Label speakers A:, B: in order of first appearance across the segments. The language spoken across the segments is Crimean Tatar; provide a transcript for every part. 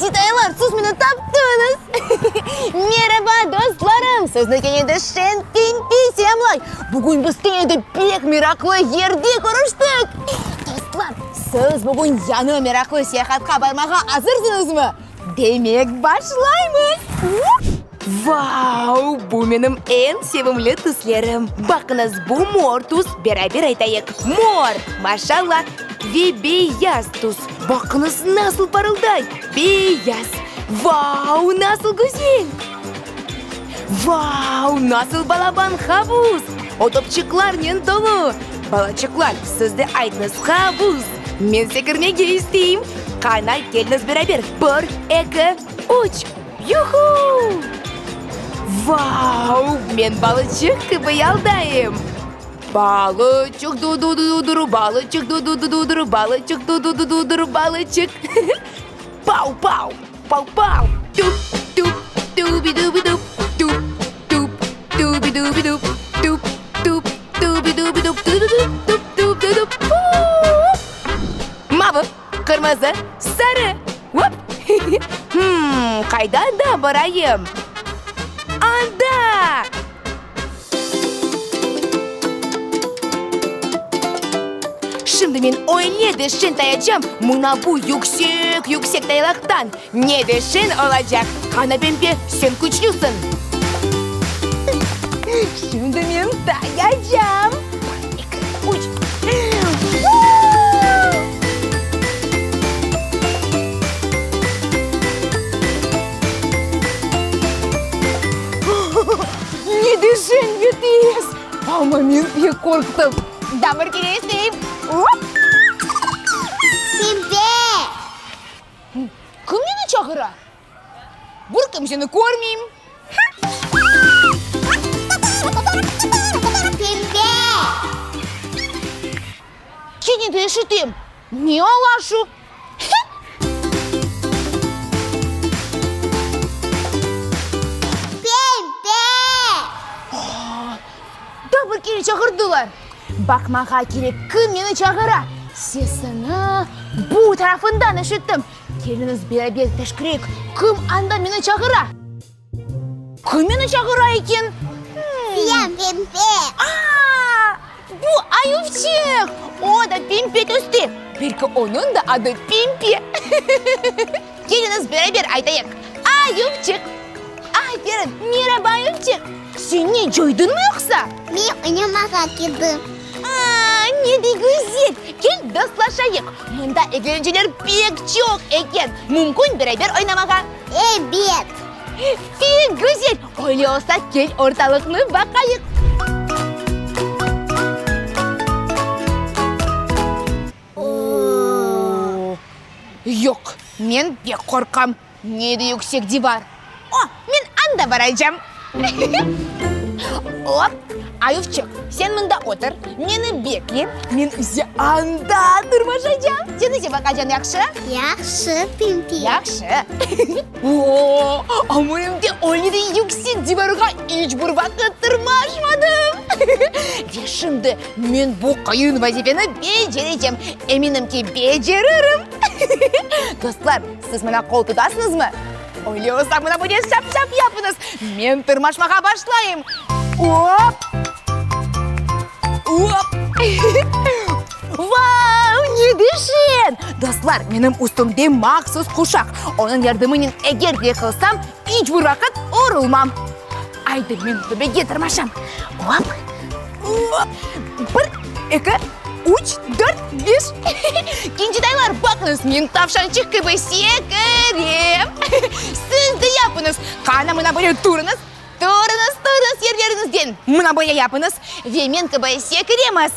A: Kinçitaylar, siz meni taptıñız! Meraba, dostlarım! Sizni kene de Şen Pimpi selâmlay! Bugün biz kene de pek meraqlı yerde körüştik! Dostlar, siz bugün yañı meraqlı seyahatqa barmağa azırsıñızmı? Demek, başlaymız! Vau! Bu menim eñ sevimli tüslerim! Baqıñız, bu mor tüs, beraber aytayıq, mor! Maşalla! Ve beyaz tüs, baqıñız, nasıl parılday! Beyaz! Vau, nasıl güzel! Vau, nasıl balaban havuz! O topçıqlarnen tolu! Balaçıqlar, siz de aytıñız, havuz! Men sekirmege isteyim! Qana, keliñiz beraber, bir, eki, üç! Yuhu! Vau, men balıçıq kibi yaldayım! Balıçıq du-du-du-duru, balıçıq du-du-du-duru, balıçıq du-du-du-duru, balıçıq. Pau-pau, pau-pau, tup, tup, tubi-dubi-dup, tup, tup, tubi-dubi-dup, tup, tup, tubi-dubi-dup, tu-du-dup, tup, tup, du-dup, pu-u-u. Mavı, qırmızı, sarı, Hop! Hımm, qayda daa barayım? Anda! Şimdi men öyle de şeñ tayacam, mına bu yüksek-yüksek taylaqtan ne de şeñ olacaq! Qana, Pempe, sen küçlüsiñ! Şimdi men tayacam! Bir, eki, üç! Ne de şeñ ve tez! Amma men pek qorqtım. Daa bir kere isteyim. Op!
B: Pembe!
A: Kim meni çağıra? Bir kimseni körmeyim.
B: Pembe!
A: Kene de eşitem. Ne ola şu?
B: Pembe!
A: Daa bir kere çağırdılar. Baqmağa kerek, kim meni çağıra? Sesini bu tarafından eşittim. Keliñiz beraber teşkereyik, kim anda meni çağıra? Kim meni çağıra eken?
B: Sen, Pembe!
A: A-a, bu Ayuvçıq! O da pembe tüste. Belki onıñ da adı Pembe. Keliñiz beraber aytayıq, Ayuvçıq! Aferin! Meraba, Ayuvçıq! Sen ne, coydıñmı yoqsa?
B: Men oynamağa keldim.
A: A-a, ne de güzel! Kel, dostlaşayıq. Mında eglenceler pek çoq eken. Mümkün beraber oynamağa.
B: Ebet!
A: Pek güzel! Öyle olsa, kel ortalıqnı baqayıq. O-o-o! Yoq, men pek qorqam. Ne de yüksek divar! O, men anda baraycam. Op, Ayuvçıq, sen mında otur, meni bekle, men ise anda tırmaşacam. Sen ise baqacañ, yahşı?
B: Yahşı, Pimpi.
A: Yahşı. O, ömürimde öyle de yüksek divarğa iç bir vaqıt tırmaşmadım. Ve şimdi men bu qıyın vazifeni becerecem. Eminim ki, beceririm. Dostlar, siz maña qol tutasıñızmı? Öyle olsa, mına böyle şap-şap yapıñız, men tırmaşmağa başlayım. Op! Op! Vau, ne de şeñ! Dostlar, menim üstümde mahsus quşaq. Onıñ yardımınen eger yıqılsam, iç bir vaqıt urulmam. Aydı, men töpege tırmaşam. Op! Op! Bir, eki, üç, dört, beş. Kincitaylar, baqıñız, men tavşançıq kibi sekirem. Siz de yapıñız. Qana, mına böyle turıñız. Turıñız, turıñız yerleriñizden. Mına böyle yapıñız ve men kibi sekiremiz.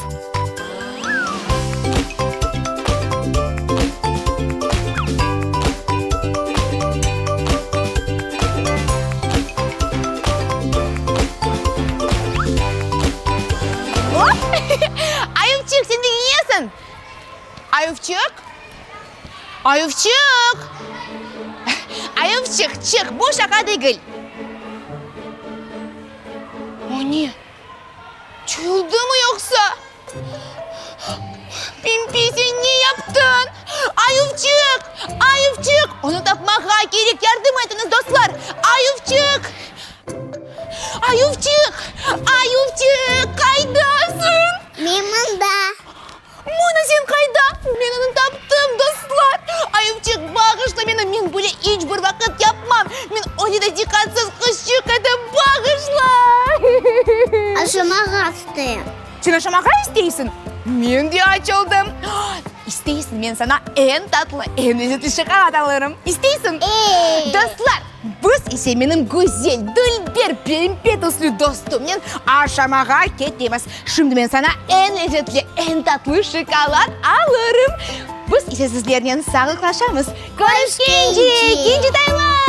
A: Hop! Ayuvçıq, sen begenesiñ? Ayuvçıq? Ayuvçıq! Ayuvçıq, çıq, bu şaqa degil. O ne? Coyuldımı yoqsa? Pimpi, sen ne yaptıñ? Ayuvçıq! Ayuvçıq! Onı tapmağa kerek, yardım etiñiz, dostlar! Ayuvçıq! Ayuvçıq! Ayuvçıq, qaydasıñ?
B: Men mında.
A: Mına sen qayda? Men onı taptım, dostlar! Ayuvçıq, bağışla meni, men böyle iç bir vaqıt yapmam. Men öyle de diqqatsız qızçıq edim, bağışla!
B: Aşamağa isteyim.
A: Sen aşamağa isteysiñ? Men de açıldım. İsteysiñ, men saña eñ tatlı, eñ lezetli şokolad alırım. İsteysiñ?
B: E!
A: Dostlar, biz ise menim güzel, dülber, pembe tüslü dostumnen aşamağa ketemiz. Şimdi men saña eñ lezetli, eñ tatlı şokolad alırım. Biz ise sizlernen sağlıqlaşamız. Körüşkence, kincitaylar!